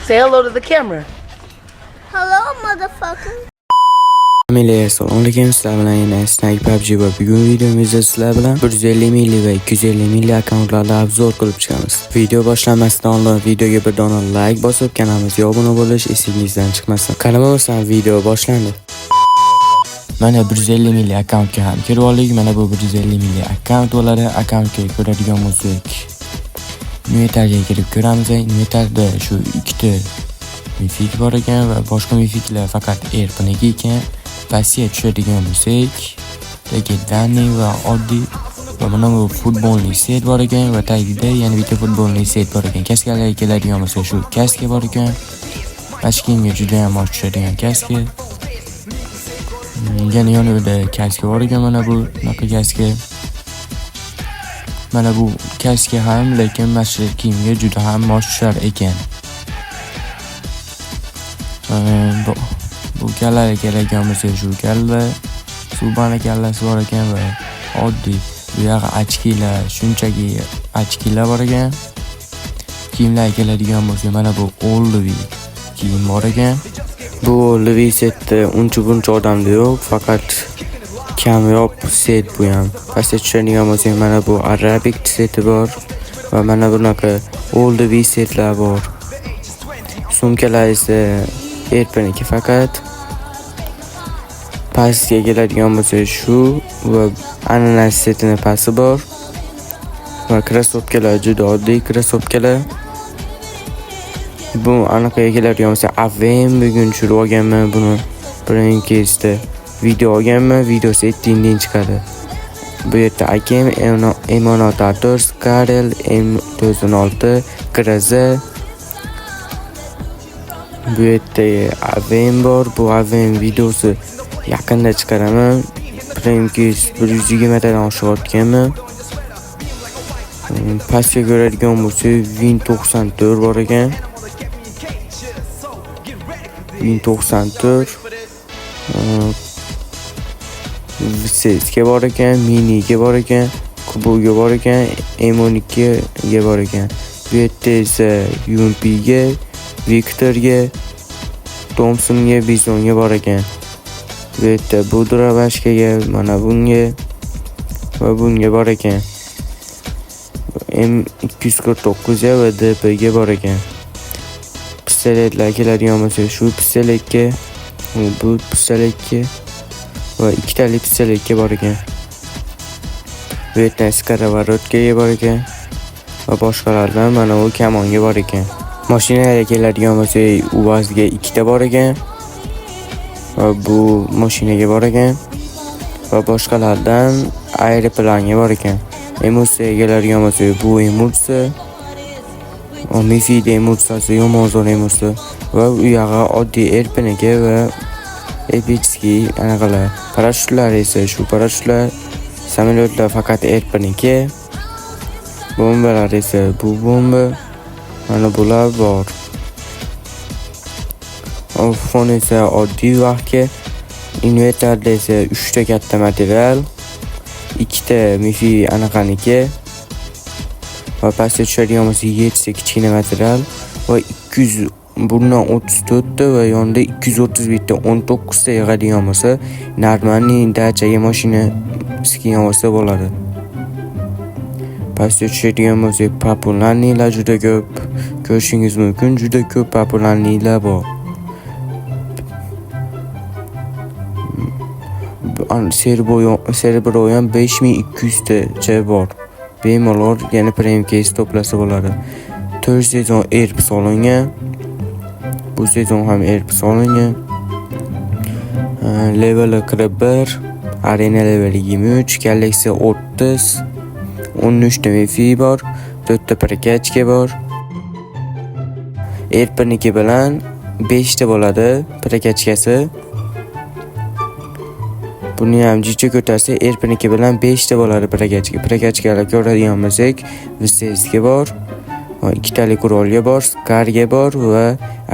Say hello to the camera. Hello, motherfucker. Hammaga assalomu alaykum. Sizlar bilan yana Snake PUBG va bugun videomizda sizlar bilan 150 minglik va 250 minglik akkauntlarni обзор qilib chiqamiz. Video boshlanmasdan oldin videoga bir dona like bosib, kanalimizga obuna bo'lish esingizdan chiqmasin. Qani bo'lsam, video boshlandi. Mana 150 minglik akkauntga ham kirib oldik. Mana bu 150 minglik akkaunt bo'ladi. Akkauntga ko'radigan bo'lsak, inventarga kirib ko'ramiz. Inventarda shu ikkita мифик bor ekan va boshqa мифик lar faqat RPniki ekan. Pastga tushadigan bo'lsak, легендарный va oddiy va mana bu футбольный set bor ekan va tagida yana bitta футбольный set bor ekan. Kaskalarga keladigan bo'lsa, shu kaska bor ekan. Bashkimga juda ham mos tushadigan kaska. Yana yonida kaska bor ekan, mana bu bunaqa kaska. Mana bu kaska ham, lekin mana shu kiyimga juda ham mos tushar ekan. Bu kallaga keladigan bo'lsa, shu kalla, Subani kallasi bor ekan va oddiy bu yog'i очки lar, shunchaki очки lar bor ekan. Kiyimlarga keladigan bo'lsa, mana bu Oldivi kiyim bor ekan. Bu Oldivi setda uncha buncha odamda yo'q, faqat kamyob set bu ham. Pastga tushadigan bo'lsak, mana bu Arabic seti bor va mana bunaqa Oldivi setlar bor. Sumkalar esa RPniki faqat. Pastga keladigan bo'lsa, shu va ananas setini pasti bor. Va krossovkalar juda oddiy krossovkalar. Bu anaqaga keladigan bo'lsa, AVM bugun tushirib olganman buni. Birinchi video olganman, videosi ertandan chiqadi. Bu yerda AKM M16 Skarel M416 GRZ. Bu yerda AVM bor. Bu AVM videosi yaqinda chiqaraman. Prime case 120 tadan oshiq otganman. Pastga ko'radigan bo'lsak, Win 94 bor ekan. Win 94, VSSga bor ekan, Miniga bor ekan, Kuboga bor ekan, M12 ga bor ekan. Bu yerda esa UMPga, Victorga, Thompsonga, Bizonga bor ekan. Bu yerda bu дробаш kaga, mana bunga va bunga bor ekan. M249 ga va DPga bor ekan. Pistoletlar keladigan bo'lsa, shu pistoletga, bu pistoletga va ikkitali pistoletga bor ekan. Bu yerdan сковородка ga bor ekan va boshqalardan mana bu kamonga bor ekan. Mashinaga keladigan bo'lsak, UAZga ikkita bor ekan va bu mashinaga bor ekan va boshqalardan aeroplanga bor ekan. Emotsiyaga keladigan bo'lsak, bu emotsiya, Mifida emotsiyasi yomon zo'r emotsiya va u yog'i oddiy RPniki va эпический anaqalar. Parashyutlar esa shu parashyutlar, samolyotlar faqat RPniki. Bombalar esa bu bomba. Mana bular bor. Fon esa oddiy vaqtga. Inventarda esa 3 ta katta material, ikkita mifi anaqaniki va pastga tushadigan bo'lsa, 7 ta kichkina material va 200 bundan 34 ta va yonida 231 ta, 19 ta yig'adigan bo'lsa, нормальный dachaga mashina skin olsa bo'ladi. Pastga tushadigan bo'lsak, популярный lar juda ko'p. Ko'rishingiz mumkin, juda ko'p популярный lar bor. Серебро ham 5200 tacha bor. Bemalol yana premium case to'plasa bo'ladi. 4 sezon RP solingan. Bu sezon ham RP solingan. Leveli 41, arena leveli 23, kolleksiya 30, 13 ta MF bor, 4 ta прокачка bor. RPniki bilan 5 ta bo'ladi прокачка si. Buni ham jicha ko'tarsa, RPniki bilan 5 ta bo'ladi прокачка. Прокачка lar ko'radigan bo'lsak, VSSga bor, va ikkitalik qurolga bor, Scarga bor va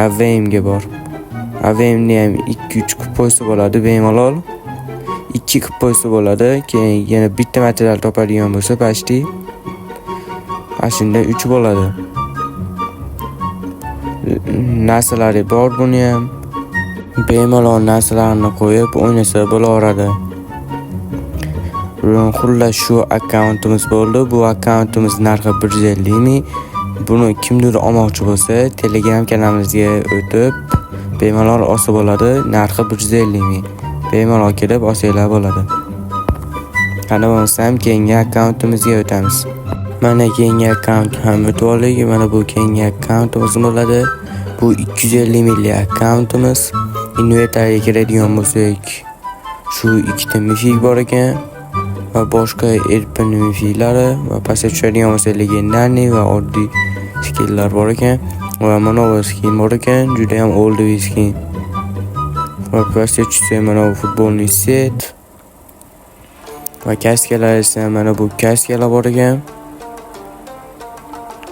AVMga bor. AVMni ham 2-3 qilib qo'ysa bo'ladi bemalol. 2 qilib qo'ysa bo'ladi. Keyin yana bitta material topadigan bo'lsa, почти ana shunda 3 bo'ladi. Narsalari bor buni ham. Bemalol narsalarni qo'yib o'ynasa bo'laveradi. Xullas, shu akkauntimiz bo'ldi. Bu akkauntimiz narxi 150 ming. Buni kimdir olmoqchi bo'lsa, Telegram kanalimizga o'tib, bemalol olsa bo'ladi. Narxi 150 ming. Bemalol kelib olsanglar bo'ladi. Qani bo'lmasam keyingi akkauntimizga o'tamiz. Mana keyingi akkaunt ham o'tib oldik. Mana bu keyingi akkauntimiz bo'ladi. Bu 250 minglik akkauntimiz. Inventarga kiradigan bo'lsak, shu ikkita мифик bor ekan va boshqa RP мифик lari va pastga tushadigan bo'lsak, легендарный va oddiy skinlar bor ekan va mana bu skin bor ekan, juda ham олдовый skin. Va pastga tushsak, mana bu футбольный сет va kaskalar esa mana bu kaskalar bor ekan.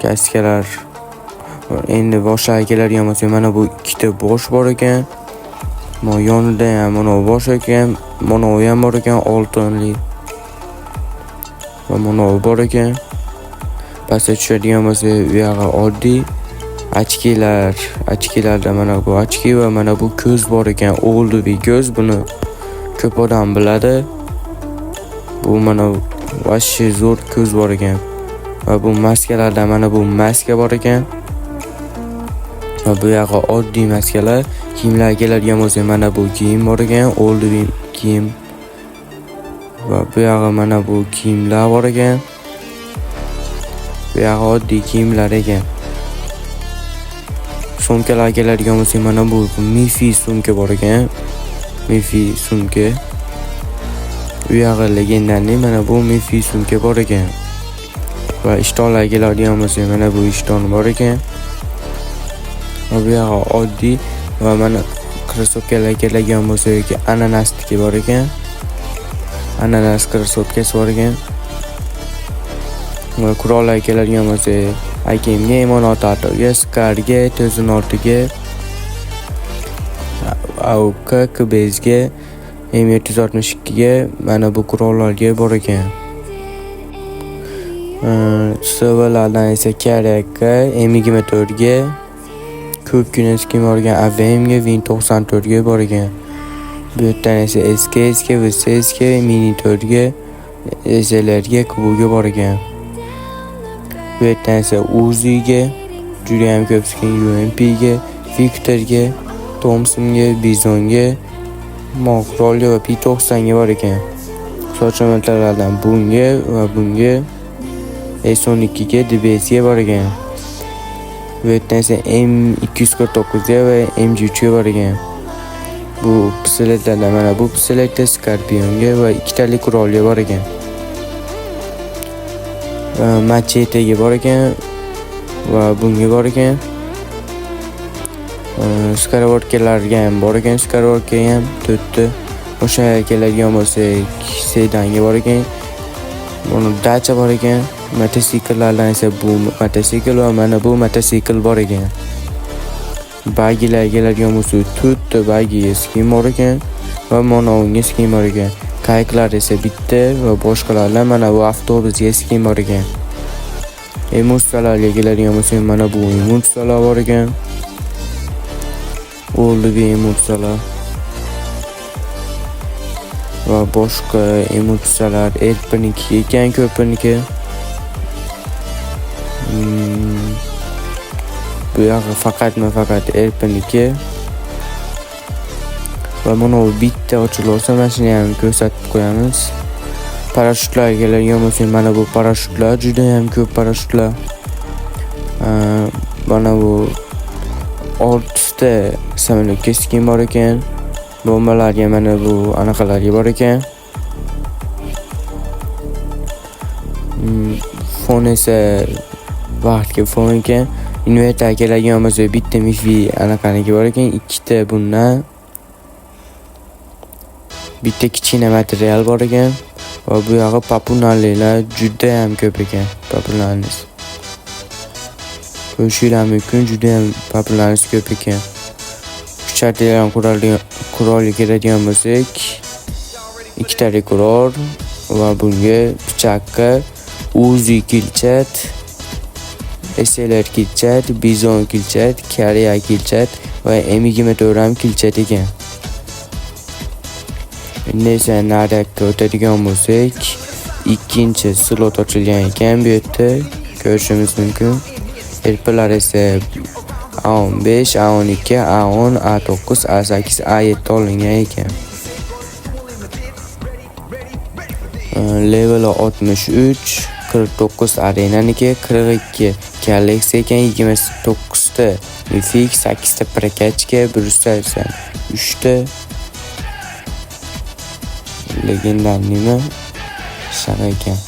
Kaskalar. Endi boshlarga keladigan bo'lsak, mana bu ikkita bosh bor ekan. Mana yonida ham mana bu bosh ekan, mana bu ham bor ekan, oltinli. Va mana bu bor ekan. Pastga tushadigan bo'lsak, u yog'i oddiy очки lar, очки larda mana bu очки va mana bu ko'z bor ekan, олдовый ko'z, buni ko'p odam biladi. Bu mana вообще zo'r ko'z bor ekan. Va bu maskalarda mana bu maska bor ekan. Va bu yog'i oddiy maskalar. Kiyimlarga keladigan bo'lsak, mana bu kiyim bor ekan, олдовый kiyim. Va bu yog'i mana bu kiyimlar bor ekan. Bu yog'i oddiy kiyimlar ekan. Sumkalarga keladigan bo'lsak, mana bu мифик sumka bor ekan. Мифик sumka. U yog'i легендарный, mana bu мифик sumka bor ekan. Va ishtonlarga keladigan bo'lsak, mana bu ishton bor ekan. Va bu yog'i oddiy va mana кроссовка larga keladigan bo'lsak, ananasniki bor ekan. Ananas кроссовка si bor ekan. Va qurollarga keladigan bo'lsak, AKMga, M16 ga, Scarga, T16 ga, AUK, KBSga, M762 ga, mana bu qurollarga bor ekan. SVlardan esa Karakka, M24 ga, ko'pgina skin bor ekan, AVMga, Win 94 ga bor ekan. Bu yerdan esa SKSga, VSSga, Mini 4 ga, SLRga, QBga bor ekan. Bu yerdan esa Uziga, judayam ko'p skin, UMPga, Victorga, Thompsonga, Bizonga, Moqrolga va P90 ga bor ekan. Sochmalardan bunga va bunga, S12 ga, DBSga bor ekan. Bu yerdan esa M249 ga va MG3 ga bor ekan. Bu pistoletlardan mana bu pistoletda Scorpionga va ikkitalik qurolga bor ekan. Machetega bor ekan va bunga bor ekan. Скороговорка larga ham bor ekan, скороговорка ham to'rtta. O'sha keladigan bo'lsak, sedanga bor ekan. Buni dacha bor ekan. Mototsikllardan esa bu mototsikl va mana bu mototsikl bor ekan. Багги larga keladigan bo'lsak, to'rtta багги skin bor ekan va mana unga skin bor ekan. Qayiqlar esa bitta va boshqalardan mana bu avtobusga skin bor ekan. Emotsiyalarga keladigan bo'lsak, mana bu emotsiyalar bor ekan. O'ldiga emotsiyalar va boshqa emotsiyalar RPniki ekan ko'piniki. Bu yog'i faqatma faqat RPniki. Va mana bu bitta ochilsa, mana shuni ham ko'rsatib qo'yamiz. Parashyutlarga keladigan bo'lsak, mana bu parashyutlar, juda ham ko'p parashyutlar. Mana bu oltita samolyotga skin bor ekan. Bombalarga, mana bu anaqalarga bor ekan. Fon esa vaqtga fon ekan. Inventar keladigan bo'lsak, bitta мифик anaqaniki bor ekan, ikkita bundan, bitta kichkina material bor ekan va bu yog'i популярный lar juda ham ko'p ekan. Популярность. Ko'rishinglar mumkin, juda ham популярность ko'p ekan. Kuchaytirgan qurolga keladigan bo'lsak, ikkitalik qurol va bunga pichoqqa Uzi kilchat, SLR Killchat, Bizon Killchat, Koreya Killchat va M24 ham Killchat ekan. Endi esa nariyoqqa o'tadigan bo'lsak, ikkinchi slot ochilgan ekan bu yerda, ko'rishimiz mumkin. RPlar esa A15, A12, A10, A9, A8, A7 olingan ekan. Leveli 63, 49 arenaniki, 42 kolleksiya ekan, 29 ta mifik, 8 ta прокачка, 183 ta legendarnimi shunaqa ekan.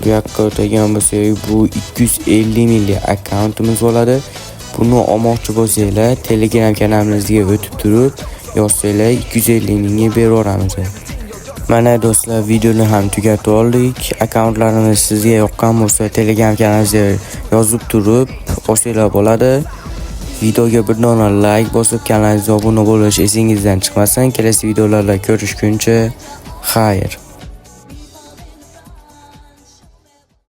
Bu yoqqa o'tadigan bo'lsak, bu 250 minglik akkauntimiz bo'ladi. Buni olmoqchi bo'lsanglar, Telegram kanalimizga o'tib turib, yozsanglar 250 mingga beraveramiz. Mana do'stlar, videoni ham tugatib oldik. Akkauntlarimiz sizga yoqqan bo'lsa, Telegram kanalimizga yozib turib olsanglar bo'ladi. Videoga bir dona like bosib, kanalimizga obuna bo'lish esingizdan chiqmasin. Kelasi videolarda ko'rishguncha xayr.